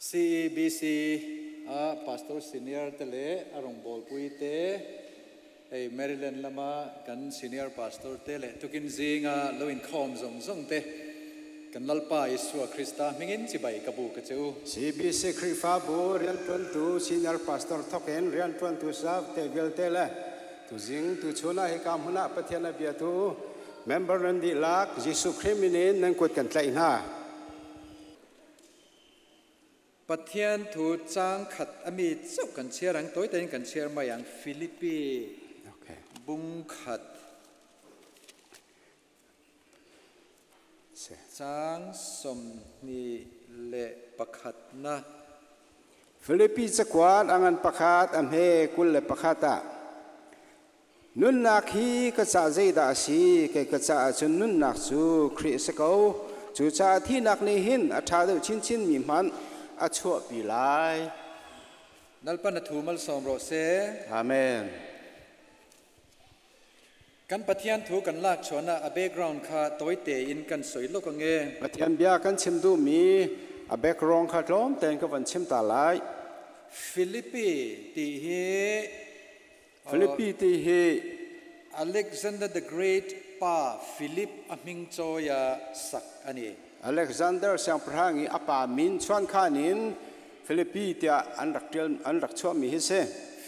CEBC a pastor senior te le a rawngbawlpui te, hei Maryland lama kan senior pastor te leh tukin zinga lo inkhawm zawng zawng te kan Lalpa Isua Krista hmingin chibai ka bu ka che u. CBC Khrihfabu riantuantu senior pastor thawkin riantuantu staff te vialte le tuzing tuchun ah hika hmun ah Pathian a biatu member nan dihlak Jesuh Khrih min in nan kut kan tlaih hna. Pathian thu chang khat ami chauh kan chhiar ang, tawi takin kan chhiar mai ang, Philippi bung khat chang 21 na. Philippi cakuat a ngan pakhat a hme 21 ah Nunnak hi ka ca zeidah a si? Kei ka caah cun nunnak cu Khrih a si ko. Cucaah thihnak nih hin a ṭha deuh chinchinmi hmanh a chuahpi lai. Lalpan a thu malsawm rawh seh. Amen. Kan Pathian thu kan lak chuahnak a background kha tawi tein kan soi lawk ange. Pathian bia kan chim duhmi a background kha tlawm tein ka van chim ta lai. Philippi ti hi Philippi ti hi Alexander the Great pa Philip a hming cawi-ah sak a ni. Alexander siangpahrang i a pa min chuankhan in Philippi tiah an rak ṭial an rak chuahmi hi si.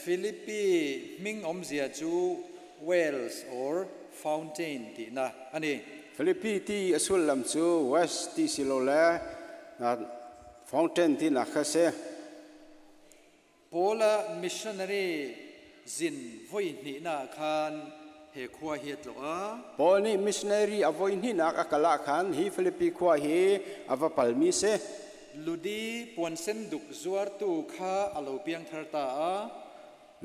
Philippi hming awmzia cu wells or fountain tinak a ni. Philippi ti a sullam cu west ti silole fountain tinak kha si. Paul a missionary zin voi hnihnak khan he khua hi a tlawh a. Paul nih missionary a voi hnihnak a kal ah khan hi Philippi khua hi a va palmi si. Ludi puansen duk zuartu kha a lo piangthar ta a.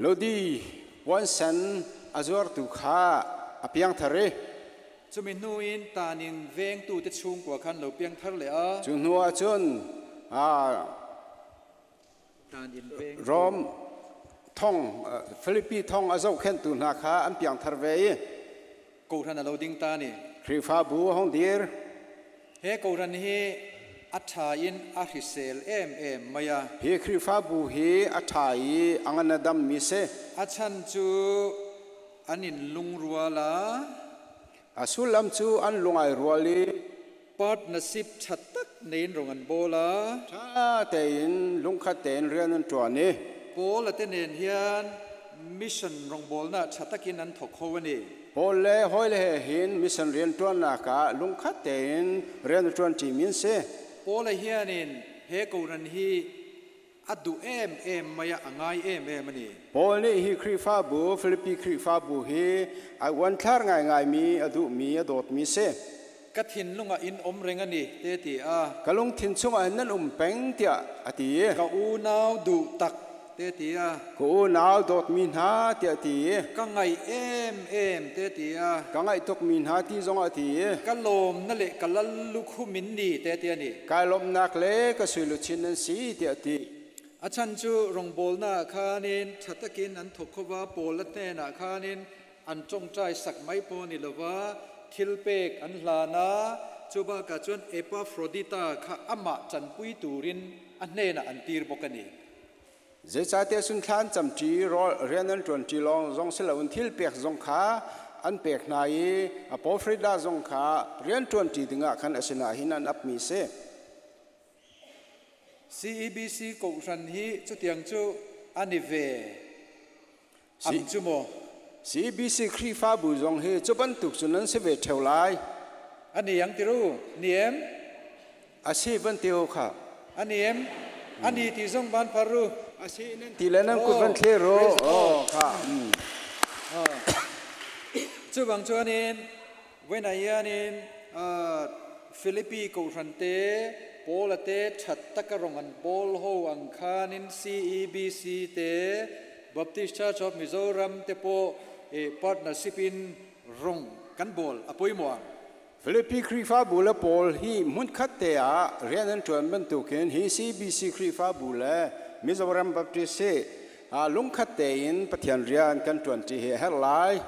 Ludi puansen a zuartu kha a piangthar i Cumi hnu in tanin vengtu te chungkua khan lo piangthar le a. Cu hnu ah cun Rom thong Philippi thong a zohkhenhtu hna kha an piangthar ve i Kawhhran a lo ding ta ni. Khrihfabu a hung dir. He kawhhran hi a ṭha in a hrisel em em mai a. Hi Khrihfabu hi a ṭha i a ngan a dammi si. A chan cu an in lungrual a. A sullam cu an lung ai rual i partnership ṭha tak nein rong an bawl a. Ṭha tein lungkhat tein rian an ṭuan i Paul a te nen hian mission rawngbawlnak ṭha takin an thawk kho a ni. Paul le hawile he hin mission rianṭuannak ah lungkhat tein rian a ṭuanṭimi an si. Paul a hianin he kawhhran hi a duh em em mai a, a ngai em em a ni. Paul nih hi Khrihfabu, Philippi Khrihfabu hi a uanthlar ngaingaimi, a duhmi, a dawtmi si. Ka thinlung ah in um reng a ni te ti a. Ka lungthin chungah hin nan um peng tiah a ti. Ka unau duh tak te ti a. Ka unau dawtmi hna tiah a ti. Ka ngaih em em te ti a. Ka ngaih tukmi hna ti zong a ti. Ka lawm na le ka lal lukhum in ni te ti a ni. Kai lawmhnak le ka suiluchin nan si tiah a ti. A chan cu rawngbawlnak khanin ṭha takin an thawk khova Paul a hnenah khanin an ṭongṭai sak mai pawh ni lova thil pek an hlan a, chu bakah chuan Epafrodita kha amah ṭanpui turin a hnenah an tir bawk a ni. Zeicahtiah sunthlan camṭi rian an ṭuanṭi lawng zong si loin thil pek zong kha an pek hna i Epafrodita zong kha rian ṭuanṭi dingah khan a sinah hin an apmi a si. CEBC kawhhran hi chutiang cu an i ve ang cu maw? CBC Khrihfabu zong hi cu bantuk cu nan si ve ṭheo lai. Ani ang tiru ni em? A si van ti kha. Ani em? Ani ti zong van phar ru. A si nan ti le nan kut van thlir ru. Oh kha. Cu bang chuanin when hianin Philippi kawhhran te Paul te that taka rong an bawl ho ang khanin CEBC te Baptist Church of Mizoram te po partnership in rong kan bawl a poimo ang. Philippi Khrihfabu le Paul hi hmunkhat te ah rian an ṭuan bantukin hi CBC Khrihfabu le Mizoram Baptist hi lungkhat tein Pathian rian kan ṭuanṭi hi a herh lai.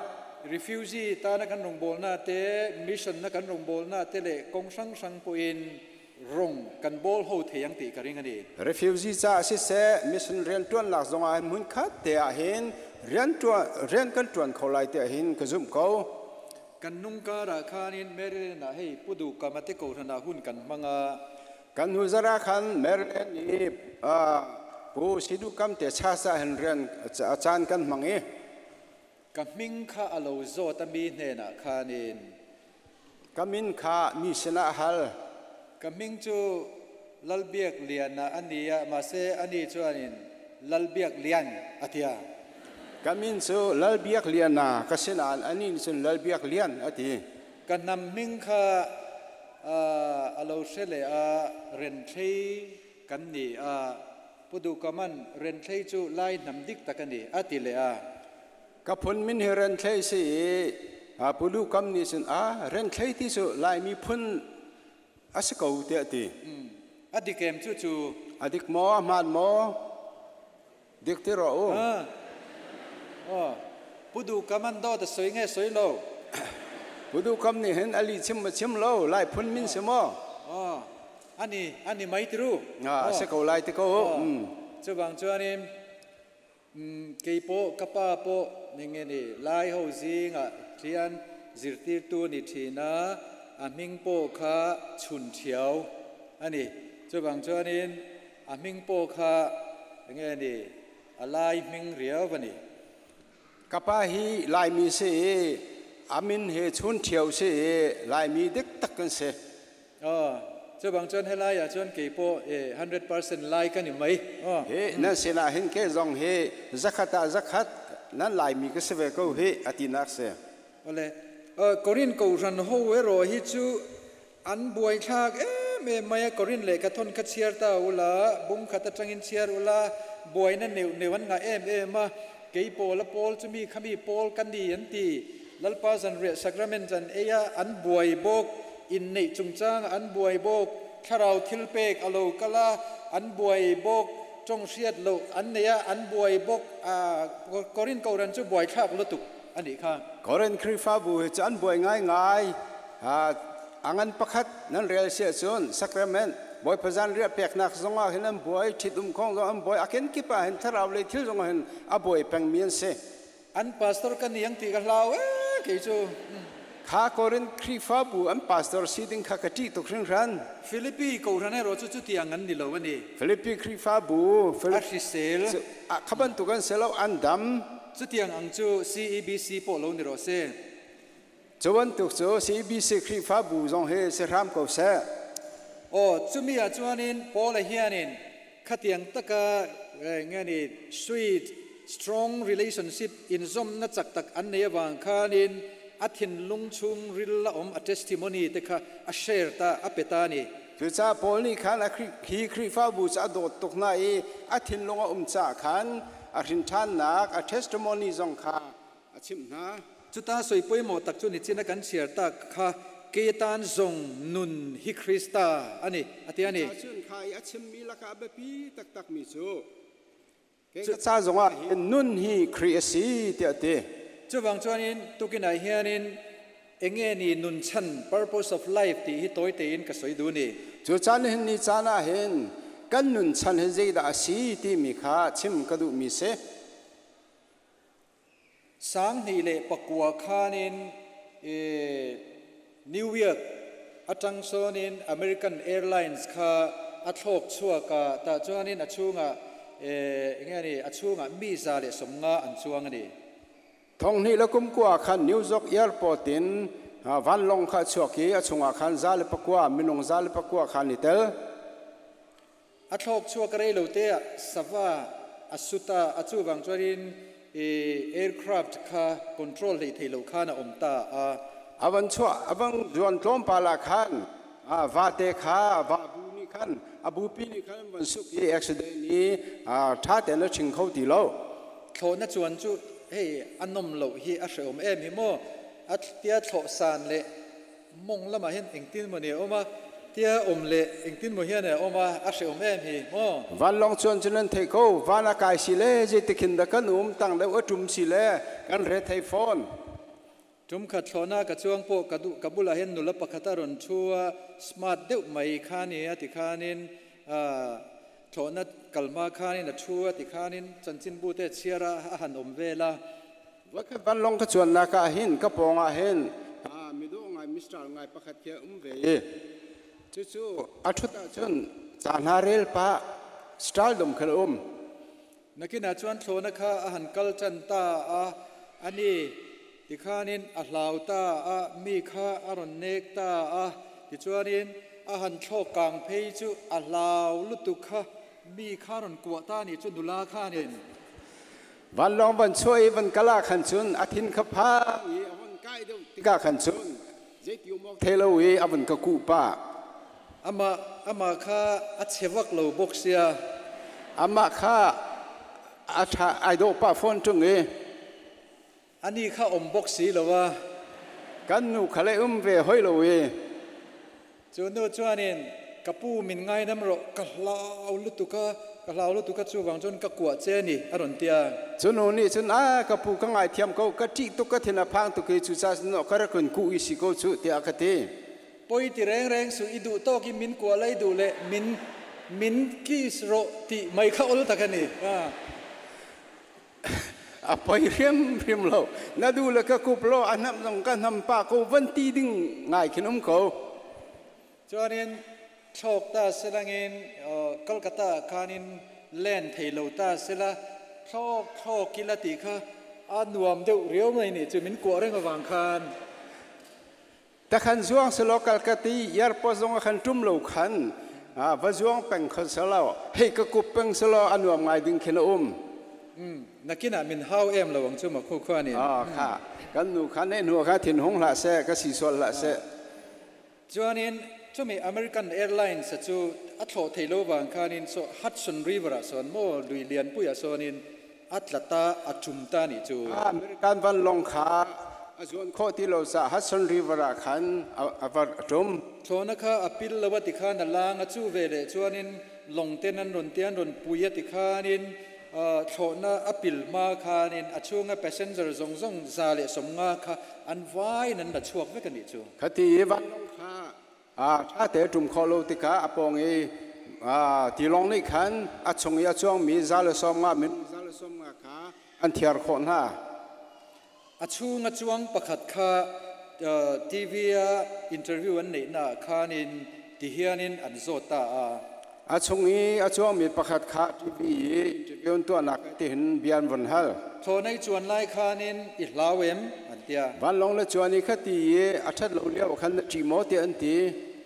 Refugee ta na kan rong bawl na te mission na kan rong bawl na te le kong hrang hrang po in. rong kan bawl ho thei ang tih ka ring a ni. Refugee caah siseh, mission rianṭuannak zongah hin hmunkhat te ah hin rianṭuan rian kan ṭuan kho lai tiah hin ka zumh ko. Kan nung karah khanin Maryland ah hei Pu Duh Kam a te kohhran ah hun kan hmang a. Kan hnu zarh ah khan Maryland i Pu Si Duh Kam te church ah hin rian caan kan hmang i Ka hming kha a lo zawt a mi hnenah khanin. Ka min kha mi sinah hal. Ka hming cu Lalbiak Liana a ni a, mahse ani chuanin Lalbiak Lian a ti a. Ka min cu Lalbiak Liana ka si nain anih nih cun Lalbiak Lian a ti. Ka hnam hming kha a lo hre leh a, Renthlei kan ni a, Pu Duhkaman Renthlei cu Lai hnam dik tak a ni a ti leh a. Ka phun min hi Renthlei si i Pu Duh Kam nih cun a Renthlei ti cu Laimi phun a si ko tiah a ti. A dik em cu cu? A dik maw? A hmaan maw? Dik ti rawh u. Pu Duh Kam an dawt a soi nge soi lo? Pu Duh Kam nih hin a lih chim ma chim lo Lai phun min si maw? Ani ani mai tiru. A si ko lai ti ko. Cu bang chuan in Keipawh ka pa pawh ning in i Lai ho zingah thian zirtirtu ni ṭhin a, a hming pawh kha chun ṭhiau a ni. Chuvang chuanin a hming pawh kha enge ni a Lai hming riau a ni. Ka pa hi Laimi si i a min hi chun ṭhiau si i Laimi dik tak kan si. Cu bang cun helai ah cun kei pawh 100% Lai kan i mei. Hi nan sinah hin ke zong hi zakhat ah zakhat nan Laimi ka si ve ko hi a tinak si. Ole Korin kohhran ho erawh hi chu an buai thlak em em mai a Korin lehkha thawn kha chhiar ta ula bung khat atangin chhiar ula buaina neuh neuh an ngah em em a kei pawl a pawl chu mi khami pawl ka ni an ti Lalpa zanriah sacrament an ei a, an buai bawk, inneih chungchangah an buai bawk, thlarau thilpek a lo kal a, an buai bawk, tawng hriat loh an nei a, an buai bawk, Korin Kohhran chu buaithlak lutuk a nih kha. Korin Khrihfabu hi cu an buai ngaingai. A ngan pakhat nan rel si ahcun sacrament Bawipa zanriah peknak zongah hin an buai, ṭhitum kong zong an buai, a kenkip ah hin thlarau lei thil zongah hin a buai pengmi an si. An pastor ka ni ang ti ka hlau ee kei cu. Kha Korin Khrihfabu an pastor si ding kha ka ṭih tuk hringhran. Philippi kohhran erawh cu cutiang an ni lo a ni. Philippi Khrihfabu a hrisel. Kha bantuk an si lo, an dam. Cutiang ang cu CEBC pawh lo ni rawh se. Cu bantuk cu CEBC Khrihfabu zong hi si hram ko seh. Aw, cumi ah chuanin Paul hianin khatiang taka nge ni sweet strong relationship inzawmna chak tak an nei avang khanin a thinlung chhung ril la awm a testimony te kha a share ta a pe ta ni. Cucaah Paul nih khan a hi Khrihfabu cu a dawt tuk hna i a thinlung a um caah khan a hrinṭhannak a testimony zong kha a chimh hna. Cuta soi pawimawh tak cu nichin a kan chhiar tak kha kei atan zong nun hi Krista a ni, a ti a ni. Cucun kha i a chimmi lakah a biapi taktakmi cu kei ka ca zongah hin nun hi Khrih a si tiah a ti. Cuvang chuanin tukin ah hianin enge ni nun chan purpose of life ti hi tawi tein ka soi duh ni. Cu caan hin ni caan ah hin kan nun chan hi zeidah a si timi kha chim ka duhmi si. 2009 khanin New York atang sawnin American Airlines kha a thlawk chhuak a, tah chuanin a chungah enge ni a chungah mi 150 an chuang a ni. 2019 khan New York Airport in vanlawng kha a chuak i a chungah khan 109 minung 109 khan i tel. A thlawk chuak rei lo te ah sava a sut a, a chuvang chuanin aircraft kha control hlei thei lo khan a awm ta a. A van chuah a van zuan tlawmpal ah khan vate kha vabu nih khan a bupi nih khan an van suk i accident i ṭha tein a ṭhing kho ti lo. Thlawhna chuan cu hei a nawm loh hi a hreawm em hi maw? A tia thlawh san le Mong lamah hin engtin maw ni a um a, tia um le engtin maw hian a um a, a hreawm em hi maw? Vanlawng chuan cu nan theih ko, van a kai si le zeitik hin dah kan um, tang deuh a ṭum si le kan re thei fawn. Tumkhat thlawhna ka chuang pawh ka duh ka bulah hian nula pakhat a rawn thu a, smart deuh mai kha ni a ti khanin thlawhna kalhma khanin a thu a ti khanin chanchinbu te chhiar a a han awm vel a. Voikhat vanlawng ka chuannak ah hin ka pawngah hin midawh ngai Mister ngai pakhat khi a um ve i cucu a ṭhut ahcun ca hna rel pah style dum khan a um. Nakinah chuan thlawhna kha a han kal ṭan ta a, ani tikhanin a hlau ta a, mi kha a rawn nek ta a, tichuanin a han thlawk kang phei chu a hlau lutuk kha mi kha rawn kuah ta a nih chu nula khanin. Vanlawng van chuah i van kal ah khan cun a thin kha phang i a von kai deuh tikah khan cun zeiti um awk thei lo i a vun ka kuh pah. Amah amah kha a che vak lo bawk sia. Amah kha a ṭha ai dawh pah fawn ṭung i. Ani kha um bawk si lo a. Kan nu kha le um ve hoi lo i. Cu nu chuanin ka pu min ngaidam rawh ka hlau lutuk a, ka hlau lutuk a chuvang chuan ka kuah che ni a rawn ti a. Cu nu nih cun a ka pu ka ngaithiam ko ka ṭih tuk ka thin a phang tuk i cucaah cun ka rak in kuh i si ko cuh tiah ka ti. Poi ti rengreng suh i duh tawk in min kuah lai duh le min min kiss rawh ti mai kha ol tak a ni. A poi hrimhrim lo. Na duh le ka kup law a hnamh zong ka hnam pah ko van ti ding ngai khin um ko. Chuanin thlawk ta silangin Kolkata khanin len thei lo ta sila thlawk thlawk ila ti kha a nuam deuh riau mai ni chu min kuah reng awang khan. Takhan zuang selaw Kalkati airport zong a khan ṭum lo khan va zuang peng kho selaw hei ka kup peng selaw a nuam ngai ding khin a um. Nakin ah min hau em lo ang chu ma khu khuan in. Kha kan nu kha ne hnu kha thin hung hlah seh ka si sual hlah seh. Chuanin chumi American Airlines chu a thlawh thei lo wang khanin so Hudson River ah sawn maw lui lian pui ah sawnin a tla ta a ṭum ta nih chu. American vanlawng kha a zuan khawh ti lo caah Hudson River ah khan a va ṭum. Thlawhna kha a pil lo a ti khan a lang a, chu veleh chuanin lawng ten an rawn tia an rawn pui a ti khanin thlawhna a pil hma khanin a chhunga passenger zawng zawng 150 kha an vaiin an la chhuak vek a nih chu. Khati i vanlawng kha ṭha te ṭum khawh lo tikah a pawng i tilawng nih khan a chung i a cuangmi 150 minung 150 kha an thiar khawh hna. A chung a chuang pakhat kha TV a interview an neihnak khanin tihianin an zawt ta a. A chung i a cuangmi pakhat kha TV i interview an tuahnak tihin bia an von hal. Thlawhnei chuan lai khanin i hlau em an tia. Vanlawng le chuan i khati i a ṭhat lo lio khan na ṭih maw tiah an ti.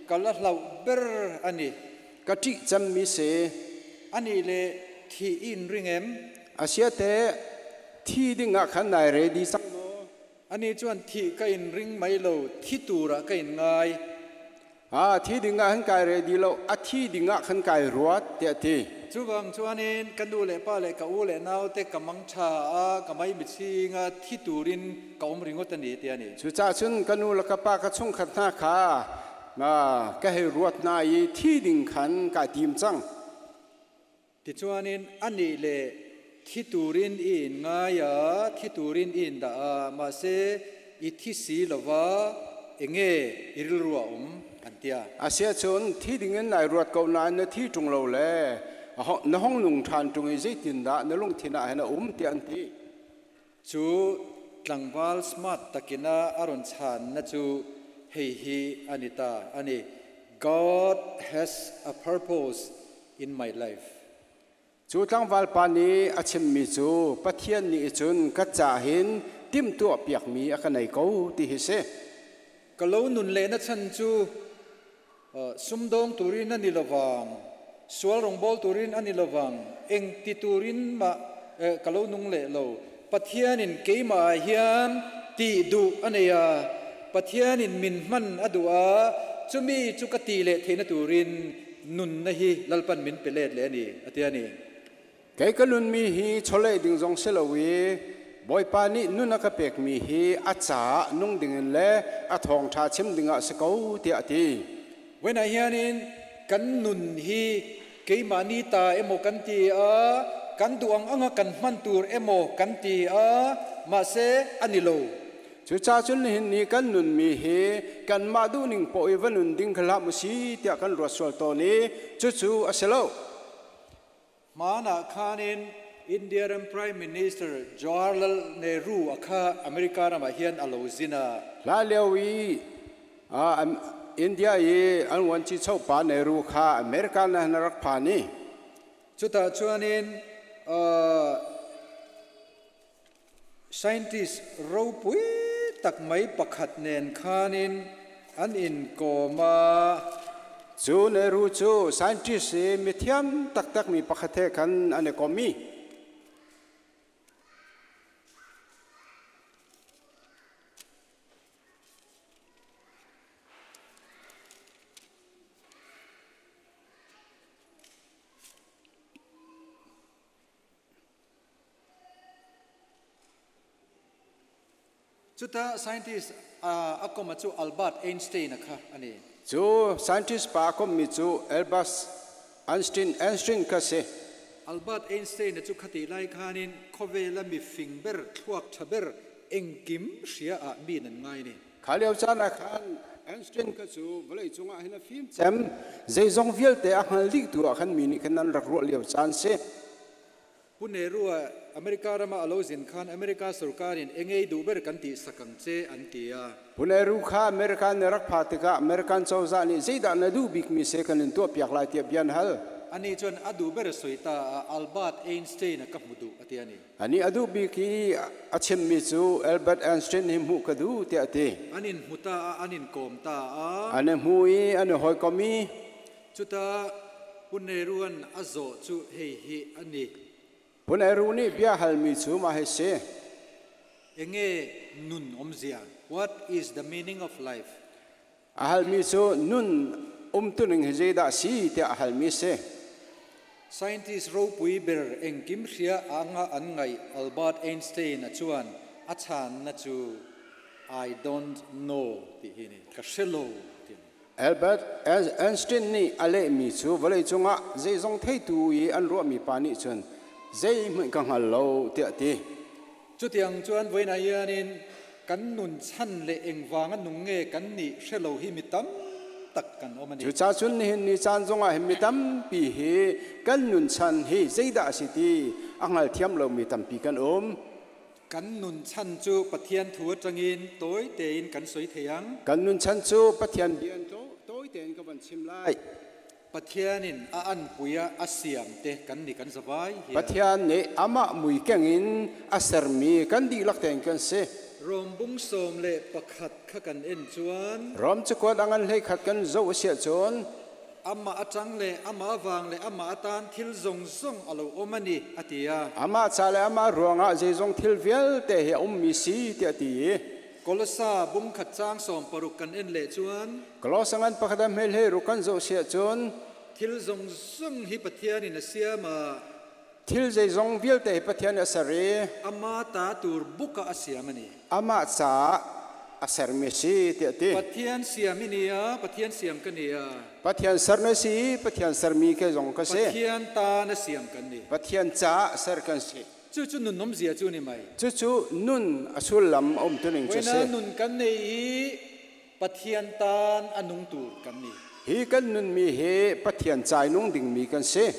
Ka la hlauh ber a ni. Ka ṭih cemmi si. Anih le thih i in ring em? Asiate thi ding ah khan nai ready cang maw? Ani chuan thih ka in ring mai lo, thi tur ah ka in ngai. Thi ding ah khan kai ready lo, a thi ding ah khan kai ruat tiah a ti. Chuvang chuanin ka nu le pa le ka u le naute ka mang ṭha a, ka maimiching a, thi turin ka um ringawt a ni tiah a ni. Cucaah cun ka nu le ka pa ka chungkhat hna kha ka hei ruat hna i thi ding khan kai tim cang. Tichuanin anih le thi turin i in ngai a, thi turin i in dah a, mahse i thi si lova enge i rilru a um an ti a. Asiahcun thi dingin nai ruat ko nain na thi ṭung lo le na hong nung ṭhan ṭung i zeitindah na lungthin ah hin a um tiah an ti. Cu tlangval smart takina a rawn chhanna chu hei hi a ni ta a ni, God has a purpose in my life. Cu tlangval pa nih a chimmi cu Pathian nih cun ka ca hin timhtuah piakmi a ka nei ko ti hi si. Ka lo nun lehna chan chu sumdawng turin a ni lovang, sual rawngbawl turin a ni lovang, eng ti turin mah ka lo nung leh lo. Pathianin keimah ah hian tih duh a nei a, Pathianin min hman a duh a, chumi chu ka tih leh theihna turin nunna hi Lalpan min pe let leh a ni, a ti a ni. Kei ka nunmi hi chawleh ding zong si lo i Bawipa nih nun a ka pekmi hi a caah nung dingin le a thawngṭha chim dingah si ko tiah a ti. When ah hianin kan nun hi keimah ni ta emaw kan ti a, kan duh ang anga kan hman tur emaw kan ti a, mahse a ni lo. Cucaah cun nihin ni kan nunmi hi kanmah duhning paoh i va nun ding kha hlah mu si tiah kan ruat sual tawn i cucu a si lo. Hmaan ah khan in India ram Prime Minister Jawaharlal Nehru a kha America ram ah hin a lo zin a. Hlan lio i India i an vuanci chopa Nehru kha America na na rak phan i. Cutah chuan in scientist ropui tak mai pakhat nen khan in an inkawm a. Cu Nehru cu scientist i mithiam taktakmi pakhat he khan an i kom i. Cuta scientist a kom cu Albert Einstein kha ani. Cu scientist pa a kommi cu Albert Einstein Einstein kha si. Albert Einstein cu khati lai khanin khawvel a mifing ber thluak tha ber engkim hria ah mi nan ngai ni. Kha lio caan ah khan Einstein kha cu vawlei cungah hin a fim cem, zeizong vialte a hngal dih tu ah khan mi nih khan an rak ruah lio caan si. Pu Nehru ah America ram ah a lo zin khan America sarkar in engei duh ber kan ti sakang che an ti a. Pu Nehru kha America nih rak pha tikah American cozah nih zeidah na duh bikmi se kan in tuah piak lai tiah bia an hal. Ani chuan a duh ber soi ta a Albert Einstein a ka hmu duh ati ani. Ani a duh bik i a chimmi cu Albert Einstein hi hmuh ka duh tiah a ti. An in hmu ta a, an in kawm ta a. An i hmu i an i hawikom i. Cuta Pu Nehru an a zawh cu hei hi ani. Pu Nehru nih bia halmi cu mah hi si. Enge nun om zia? What is the meaning of life? A halmi cu nun umtuning hi zeidah si tiah a halmi si. Scientist ropui ber engkim hria anga an ngai Albert Einstein a chuan a chan na chu I don't know ti hi ni ka hrelo ti. Albert Einstein nih a lehmi cu vawlei cungah zeizong theitu i an ruahmi pa nih cun zeihmanh ka hngal lo tiah ti. Chutiang chuan voina hianin kan nun chan le engwang a nung nge kan ni hrelo hi mi tam tak kan om ani. Cucaah cun nihin ni caan zongah hin mi tampi hi kan nun chan hi zeidah a si ti a hngalthiam lomi tampi kan um. Kan nun chan cu Pathian thu atangin toi tein kan soi theiang. Kan nun chan cu Pathian bia in toi tein ka van chim lai. Pathianin a an puia a siam te kan ni kan zawai hian. Pathian nih amah mui keng in a sermi kan dihlak tein kan si. Rom bung 11 kha kan en chuan. Rom cakuat a ngan 11 kan zoh a siah cun. Amah atang le amah wang le amah atan thil zong zong alo omani atia. Amah cha le amah ruangah zeizong thil vialte hi a ummi si tiah ti. Kolosa bung khat chang 16 kan en le chuan. Kolosa ngan pakhat a hmel he ru kan zoh siah cun. Thil zong zong hi Pathian in a siam a. Thil zeizong vialte hi Pathian a ser i. Ama ta tur buka a siam ani. Amah ca a sermi si tiah ti. Pathian siam inia, Pathian siam ka nia. Pathian ser na si, Pathian sermi ke zong ka si. Pathian ta na siam kan ni. Pathian ca ser kan si. Cu cu nun nom zia cu ni mai. Cu cu nun a sullam a um tuning cu si. Voina nun kan nei i Pathian tan anung tur kan ni. Hi kan nun mi hi Pathian cai nung ding mi kan si.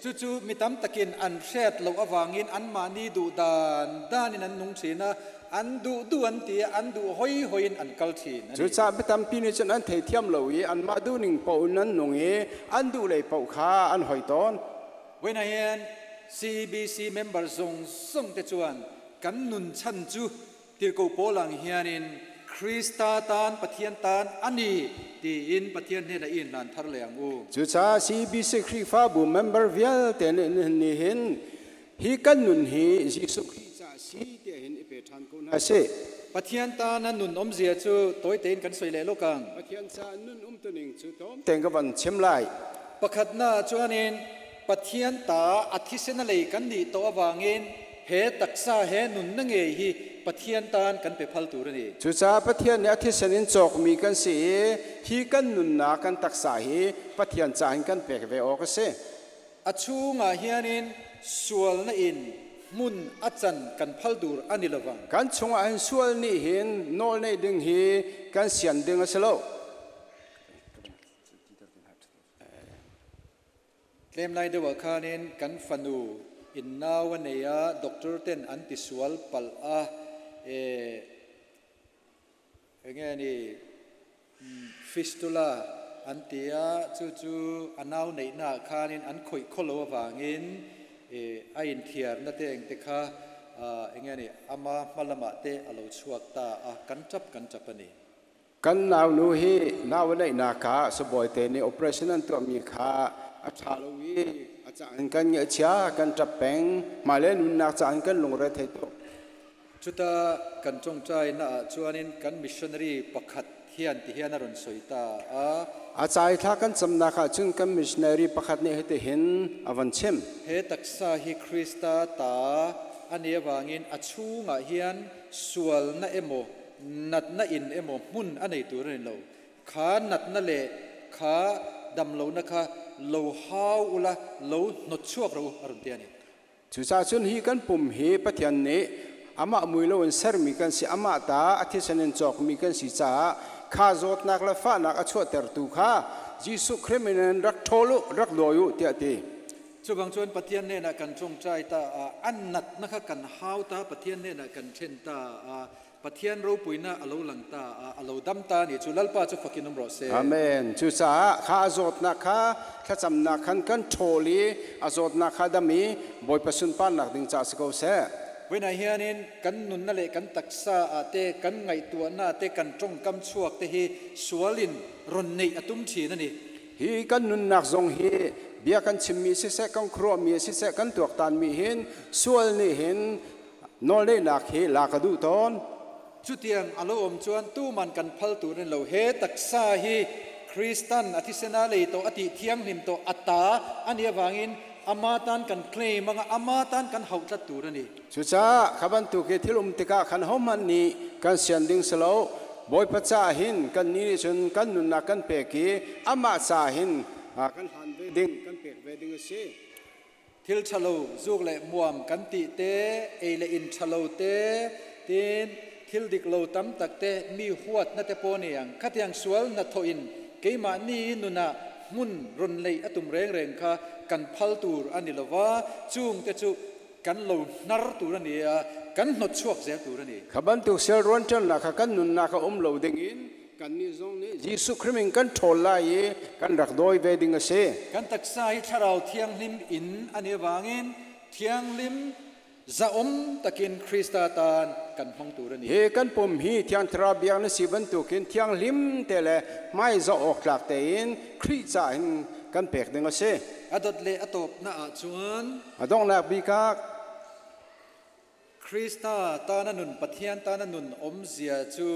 Cu cu mitam takin an hret lo awangin an mani du dan dan in an nung thina an du du an ti an du hoi hoin an kal thin ani. Cu ca mitampi nih cun an thei thiam lo i an mah du ning po in an nung i an du lei po kha an hoi tawn. Voina hian CBC member zong zong te chuan kan nun chan chu tirko polang hianin Krista tan Pathian tan ani ti in Pathian he na in nan thar leang u. Cu ca CBC Khrihfabu member vialte ni hin hi kan nun hi Jesuh Khrih ca si ti hin i pe ṭhan ko hna sih. Pathian ta na nun om zia cu toi tein kan soi le lokang. Pathian ca nun um tuning cu tom tein ka van chim lai. Pakhat na chuanin Pathian ta a thisena lei kan ni to awangin he taksa he nun na nge hi Pathian tan kan pe phal tur ani. Cu ca Pathian nih a thisen in cawkmi kan si i hi kan nunnak kan taksa hi Pathian ca hin kan pek ve awk a si. A chungah hianin sual na in Hmun a chan kan phal tur a ni lovang. Kan chungah hin sual nih hin nawl neih ding hi kan sian ding a si lo. Tlem lai deuh ah khanin kan fanu in nau a nei a, doctor ten an ti sual palh a, e enge ni fistula an ti a, chu chu a nau neihna ah khanin an khawih khawlo avangin e a inthiarna te eng te kha enge ni ama hmalamah te a lo chhuak ta a, kan tap kan tap a ni. Kan naunu hi nau a neihnak ah sibawi nih operation an tuahmi kha a ṭha lo i a cang in kan ngaihchia, kan ṭap peng. Hmailei nunnak caah in kan lungre thei tuk. Chuta kan ṭawngṭainak ah chuanin kan missionary pakhat hian ti hian a rawn sawi ta a. A ca i thla kan camnak ah cun kan missionary pakhat nih hitihin a van chim. He taksa hi Krista ta a nih avangin a chungah hian sualna emaw natna in emaw hmun a nei tur a ni lo. Kha natna le kha damlohna kha lo hau ula lo hnawt chhuak rawh u a rawn ti a ni. Cucaah cun hi kan pum hi Pathian nih amah mui loin sermi kan si, amah ta a thisen in cawkmi kan si caah kha zawtnak le fahnak a chuahtertu kha Jesuh Khrih min in rak ṭhawl u, rak dawi u tiah a ti. Cubang cun Pathian hnenah kan ṭawngṭai ta ah an natna kha kan hau ta, Pathian hnenah kan ṭhen ta ah Pathian ropuinak a lo lang ta ah a lo dam ta ni cu Lalpa cu fak in um rawh seh. Amen. Cucaah kha a zawtnak kha thlacamnak khan kan ṭhawl i a zawtnak kha dam i Bawipa sunparnak ding caah si ko seh. Vawiin ah hianin kan nunnak le kan taksa ah te kan ngaihtuahnak te kan ṭongkam chuak te hi sual in rawn neih a tum ṭhin a ni. Hi kan nunnak zong hi bia kan chimmi siseh, kan khuaruahmi siseh, kan tuaktanmi hin sual nih hin nawlneihnak hi lak a duh tawn. Chutiang a lo awm chuan tuman kan phal tur a ni lo. He taksa hi Kristan a thisen a lei tawh, a tih thianghlim tawh, a ta a nih avangin ama tan kan claim anga ama tan kan hauh tlat tur a ni. Cucaah kha bantuk hi thil um tikah khan hohmanh nih kan sian ding si lo. Bawipa caah hin kannih nih cun kan nunnak kan pek i amah caah hin kan hlan ve ding, kan pek ve ding a si. Thil ṭhalo zuk le muam kan tih te, ei le inn ṭhalo te, tin thil dik lo tam tak te, mi huatna te pawh ni ang. Khatiang sual hnathawh in keimah ni nun ah hmun rawn leih a tum rengreng kha kan phal tur a ni lo va, chung te cu kan lo hnar tur a ni a, kan hnawt chuak zel tur a ni. Kha bantuk sel ruanṭannak kha kan nunnak a um lo ding in Kannih zong nih Jesuh Khrih min kan ṭhawl lai i kan rak dawi ve ding a si. Kan taksa hi Thlarau Thianghlim inn an i vangin thianghlim zaum takin Krista tan kan hmang tur a ni. Hi kan pum hi Thiang Thlarau biak na si bantukin thianghlim te le hmaizah awk tlak tein Khrih ca in kan pek ding a si. A dot le a tawpnak ahcun A donghnak bik ah Krista tana nun Pathian tana nun awmzia chu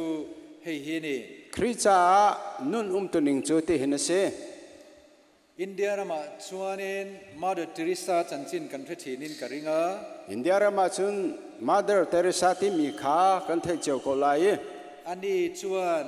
hei hi ni. Khrih caah nun umtuning cu tihin a si. India ramah chuanin Mother Teresa chanchin kan hre ṭhin in ka ring a. India ram ah cun Mother Teresa timi kha kan theih cio ko lai i. Ani chuan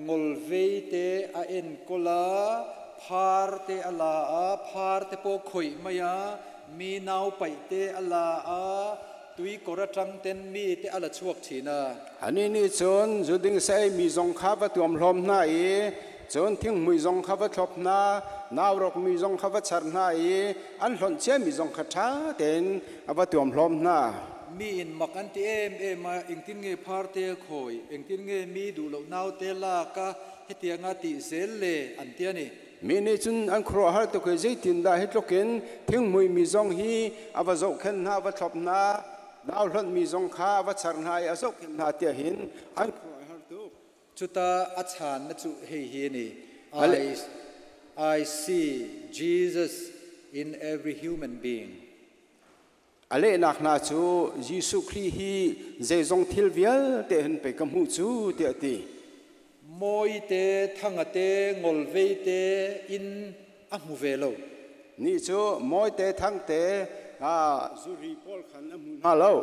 ngolvei te a enkawl a, phar te a la a, phar te pawh khawih mai a, mi nau paih te a la a, tuikawr aṭang ten mi te a la chhuak ṭhin a. Anih nih cun zuding saei mi zong kha va tuamhlawm hna i cun thinghmui zong kha va thlop hna, naurawk mi zong kha va char hna i an hlonh ciami zong kha ṭha tein a va tuamhlawm hna. Mi in mak an ti em em a, engtin nge phar te a khawi, engtin nge mi duh loh nau te lak a, hetianga tih zel le an ti a ni. Mi nih cun an khuaruahhar tuk i zeitindah hi tlukin thinghmui mi zong hi a va zohkhenh hna, a va thlop hna, nau hlonhmi zong kha a va char hna i a zohkhenh hna tiah hin an khuaruahhar tuk. Chuta a chhanna chu hei hi a ni, I, I see Jesus in every human being. A lehnak hna cu Jesuh Khrih hi zeizong thil vialte hin pei ka hmuh cu tiah a ti. Mawi te, thanga te, ngolvei te in a hmu ve lo. Nih cu mawi te, thang te, zuri pawl khan a hmu hna lo.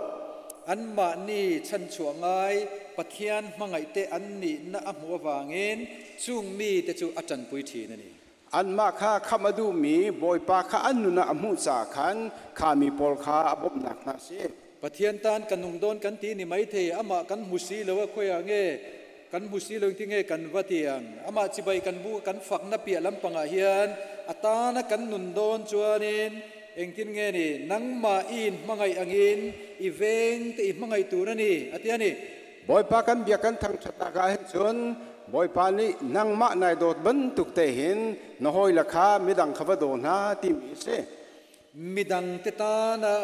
Anmah nih chanchuah ngai Pathian hmangaih te an nihna a hmuh avangin chung mi te chu a ṭanpui ṭhin a ni. Anmah kha khamh a duhmi Bawipa kha an nun ah a hmuh caah khan kha mi pawl kha a bawmhnak hna a si. Pathian tan kan nung dawn kan ti ni maithei amah kan hmu si lo a khoi ah nge kan hmu si lo ti nge kan va ti ang amah chibai kan bu kan fak na piah lampang ah hian atana kan nun dawn chuanin engtin nge ni nangmah in hmangaih angin i veng te i hmangaih tur ani atia ni. Bawipa kan bia kan thangṭhatnak ah hin cun Bawipa nih nangmah nai dawt bantuk te hin na hawile kha midang kha va daw hna timi a si. Midang te tana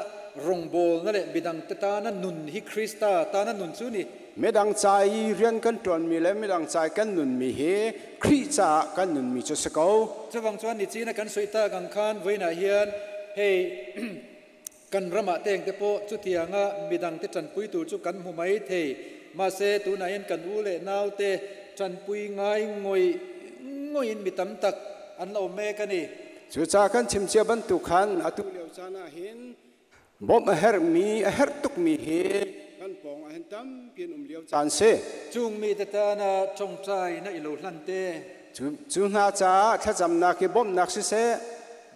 rawngbawl na le midang te tana nun hi Krista tana nun chu ni. Midang ca i rian kan ṭuanmi le midang ca i kan nunmi hi Khrih caah kan nunmi cu si ko. Chuvang chuan ni china kan soi ta kang khan voina hian hei kan rama teng te po chu tianga midang te chanpui tur chu kan hmu mai thei ma se tuna in kan u le nau te chanpui ngai ngoi ngoi in mi tam tak an lo me ka ni. Cucaah kan chim cia bantuk khan atu lio caan ah hin bawmh a herhmi a herh tukmi hi kan pawng ah hin tampi an um lio caan si. Chung mi te tana tongtai na ilo hlan te. Cu hna caah thlacamnak hi bawmhnak siseh,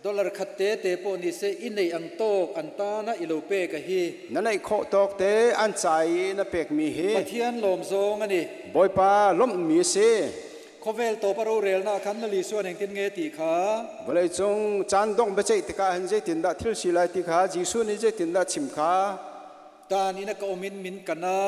Dollar khat te te po ni se i nei ang tok an ta na ilo pe ka hi. Na neih khawh tawk te an ca i na pekmi hi Pathian lawm zong ani. Bawipa lawmhmi a si. Khovel to paro rel na khan na li suan eng tin nge ti kha. Vawleicung caan dongh biaceih tikah hin zeitindah thil si lai ti kha Jesuh nih zeitindah chim kha. Tan ina ka omin min kana.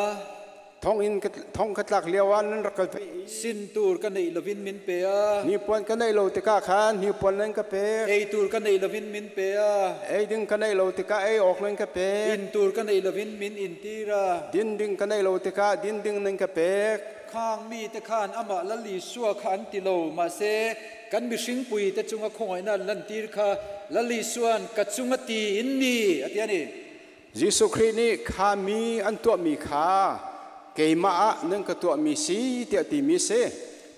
Thong in thong ka tlak lio ah nan rak ka veih i Sin tur ka nei lovin min pe a. Hnipuan ka neih lo tikah khan hnipuan nan ka pek. Ei tur ka nei lovin min pe a. Ei ding ka neih lo tikah ei awk nan ka pek. In tur ka nei lovin min in tira. Din ding ka neih lo tikah din ding nan ka pek. Khang mi te khan ama lali suwa kha an ti lo ma se kan mihring pui te chunga khongai na lan tir kha lali suan ka chunga ti in ni atiani. Jesuh Khrih nih kha mi an tuahmi kha keimah ah nan ka tuahmi si tiah timi si.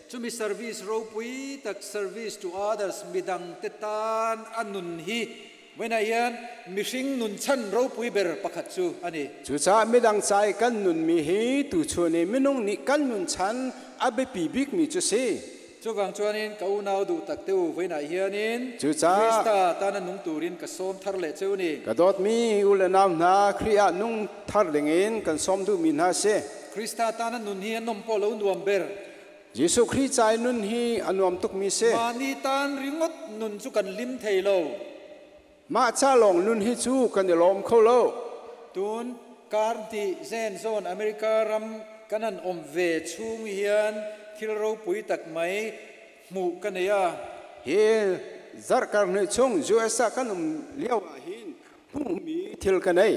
Chumi service ropui tak service to others midang te tan anun hi wena hian mihring nun chan ropui ber pakhat chu ani. Cucaah midang ca i kan nunmi hi tuchun i minung nih kan nun chan a biapi bikmi cu si. Chuwang chuanin ka unau du tak teu voina hianin Cucaah Krista tana nung turin ka som thar le cheu ni. Ka dawtmi u le nau hna, Khrih ah nung thar dingin kan sawm duhmi hna si. Krista tana nun hi an nom po lo nuam ber. Jesuh Khrih ca i nun hi a nuam tukmi si. Mani tan ringot nun chu kan lim thei lo. Mah ca lawng nun hi cu kan i lawm kho lo. Tun karti zen zon America ram kanan om ve chung hian thil ro pui tak mai mu ka nei a. Hi zarkar hnuai chung US ah kan um lio ah hin hmuhmi thil ka nei.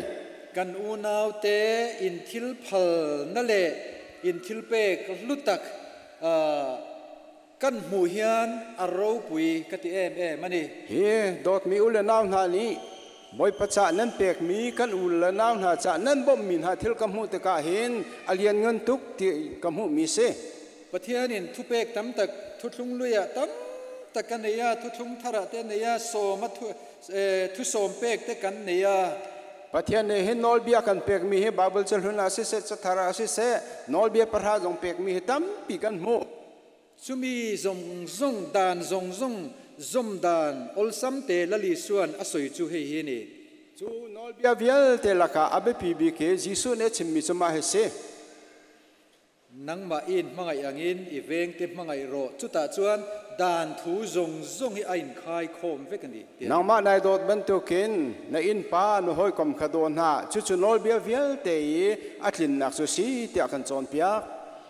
Kan unau te in thil phal na le in thil pek lutak kan hmu hian a ro pui ka ti em em ani. Hi dawtmi u le nau hna nih Bawipa ca nan pekmi kan u le nau hna ca nan bawmhmi hna thil ka hmuh tikah hin a lianngan tuk ti ka hmuhmi si. Pathian in thupek tam tak thuthlung luya tam tak ka nei a, thuthlung thara te nei a, sawm a thu sawm pek te kan nei a. Pathian nih hin nawlbia kan pekmi hi Bible cahlun ah siseh, cathar ah siseh, nawlbia pahra zong pekmi hi tampi kan hmuh. Chumi zong zong dan zong zong zom dan olsam te lali suan a soi chu hei hi ni. Cu nawlbia vialte lakah a biapi bik hi Jesuh nih a chimmi cu mah hi si. Nangmah in hmangaih angin i veng te hmangaih ro chutah chuan dan thu zong zong hi a in khai khawm vek ani. Nangmah nai dawt bantukin na innpa na hawikom kha daw hna, cucu nawlbia vialte i a tlinnak cu si tiah kan cawnpiak.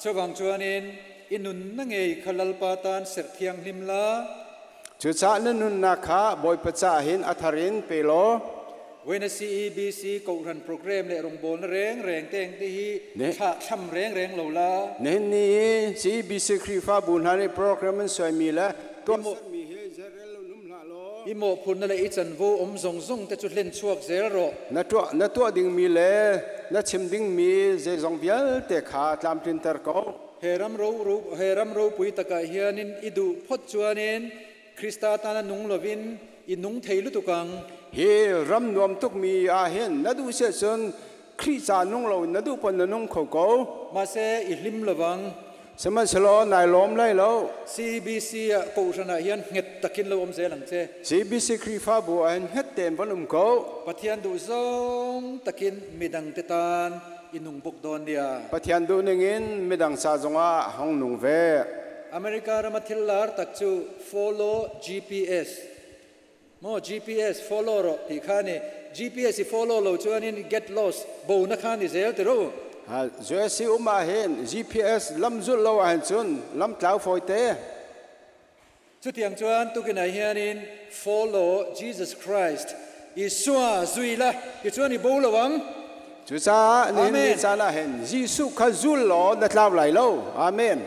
Chuwang chuanin i nun na ngei kha lalpa tan serh thiang hlim la. Cucaah na nunnak kha Bawipa caah hin a thar in pe law. Wena CEBC kohran program le rongbol na reng reng teng te hi thla thlam reng reng lo la. Nihin ni i CEBC Khrihfabu hna nih program an suaimi le tuahsermi hi zeirel lo num hlah law. I mawh phun na le i canvo om zong zong te cu hlen chuak zel rawh. Na tuah na tuah dingmi le na chim dingmi zeizong vialte kha tlamtlinter ko. He ram ro ro he ram ro pui taka hianin i duh phot chuanin Krista tana nung lovin i nung thei lutukang. Hi ram nuam tukmi ah hin na duh si cun Khrih ca nung lo na duh pon na nung kho ko. Ma se i hlim lowang. Sihmanhsehlaw nai lawm lai lo. CBC ah kohhran ah hian nghet takin lo awm zel ang che. CBC Khrihfabu ah hin hnget tein van um ko. Pathian duh zawng takin midang te tan i nung bawk dawn nia. Pathian duh ningin midang ca zongah hong nung ve. America rama thil lar tak chu follow GPS. Maw GPS follow rawh tih kha ni. GPS i follow lo chuanin get lost, bo na kha ni zel ti rawh u. USC um ah hin GPS lam zulh lo ahhin cun lam tlau fawi te. Chutiang chuan tukin ah hianin follow Jesus Christ, Isua zui la tichuan i bo lo ang. Cucaah nihin ni caan ah hin Jesuh kha zul law na tlau lai lo. Amen.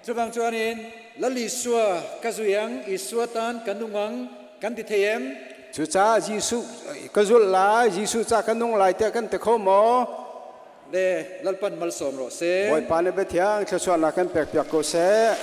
Chuvang chuanin Lal Isua ka zui ang, Isua tan ka nung ang kan ti thei em? Cucaah Jesuh ka zulh lai, Jesuh ca ka nung lai tiah kan ti kho maw? Le Lalpan malsawm rawh seh. Bawipa nih biathiang thluachuahnak kan pekpiak ko seh.